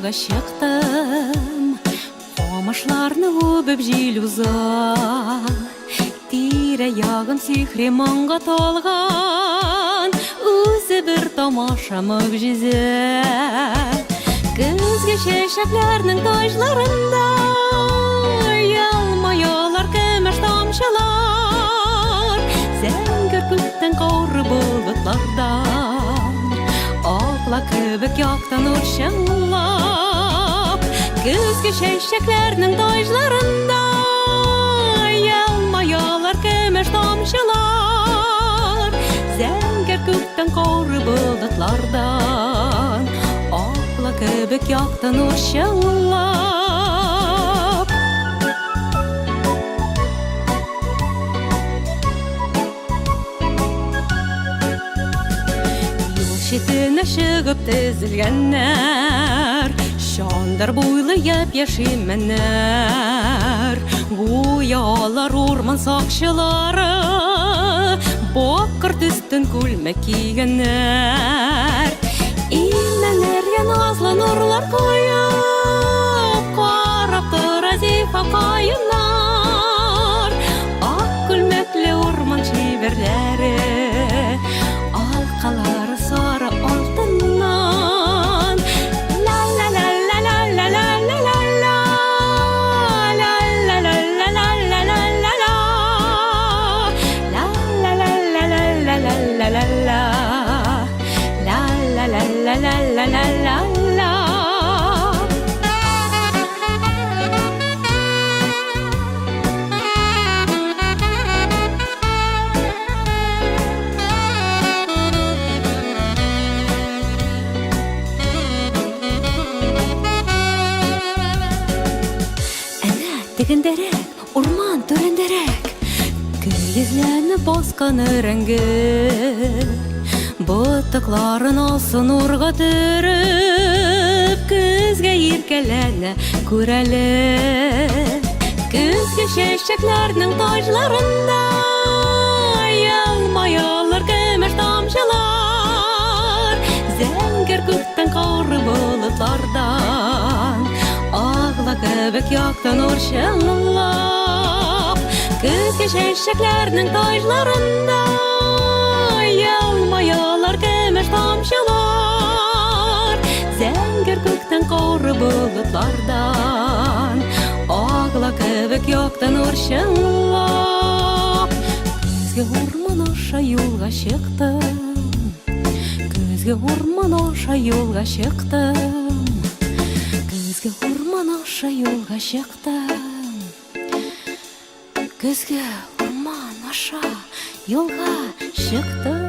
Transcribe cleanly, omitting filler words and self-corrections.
юлга чыктым. Камышларны үбеп җил уза. Тирә ягым сихри моңга талган, Үзе бер тамаша могҗизә. Көзге чәчәкләрнең таҗларында Елмаялар көмеш тамчылар. Зәңгәр күктән кар болытлардан Акла кебек якты нур чыңлап. Көзге чәчәкләрнең таҗларында Елмаялар көмеш тамчылар. Зәңгәр күктән кар болытлардан Акла кебек якты нур чыңлап. Юл читенә чыгып тезелгәннәр, Чандыр буйлы япь-яшь имәннәр. Гүя алар урман сакчылары, Бакыр төстен күлмәк кигәннәр. Имәннәргә назлы нурлар коеп, Карап тора зифа каеннар. Ак күлмәкле урман чибәрләре, Алкалары сары алтыннан. Ла-ла-ла-ла-ла-ла-ла-ла-ла. Ла-ла-ла-ла-ла-ла-ла-ла. Ла-ла-ла-ла-ла-ла-ла-ла. Ла-ла-ла-ла-ла-ла-ла-ла. Әнә, тегендәрәк, урман түрендәрәк, Көйгезләнеп баскан өрәңге. Ботакларын алсу нурга төреп, Көзгә иркәләнә күр әле. Көзге чәчәкләрнең таҗларында Елмаялар көмеш тамчылар. Зәңгәр күктән кар болытлардан Агла кебек якты нур чыңлап. Көзге чәчәкләрнең таҗларында Елмаялар көмеш тамчылар. Зәңгәр күктән кар болытлардан Агла кебек якты нур чыңлап. Көзге урман аша юлга чыктым, Көзге урман аша юлга чыктым, Көзге урман аша юлга чыктым, Көзге урман аша юлга чыктым.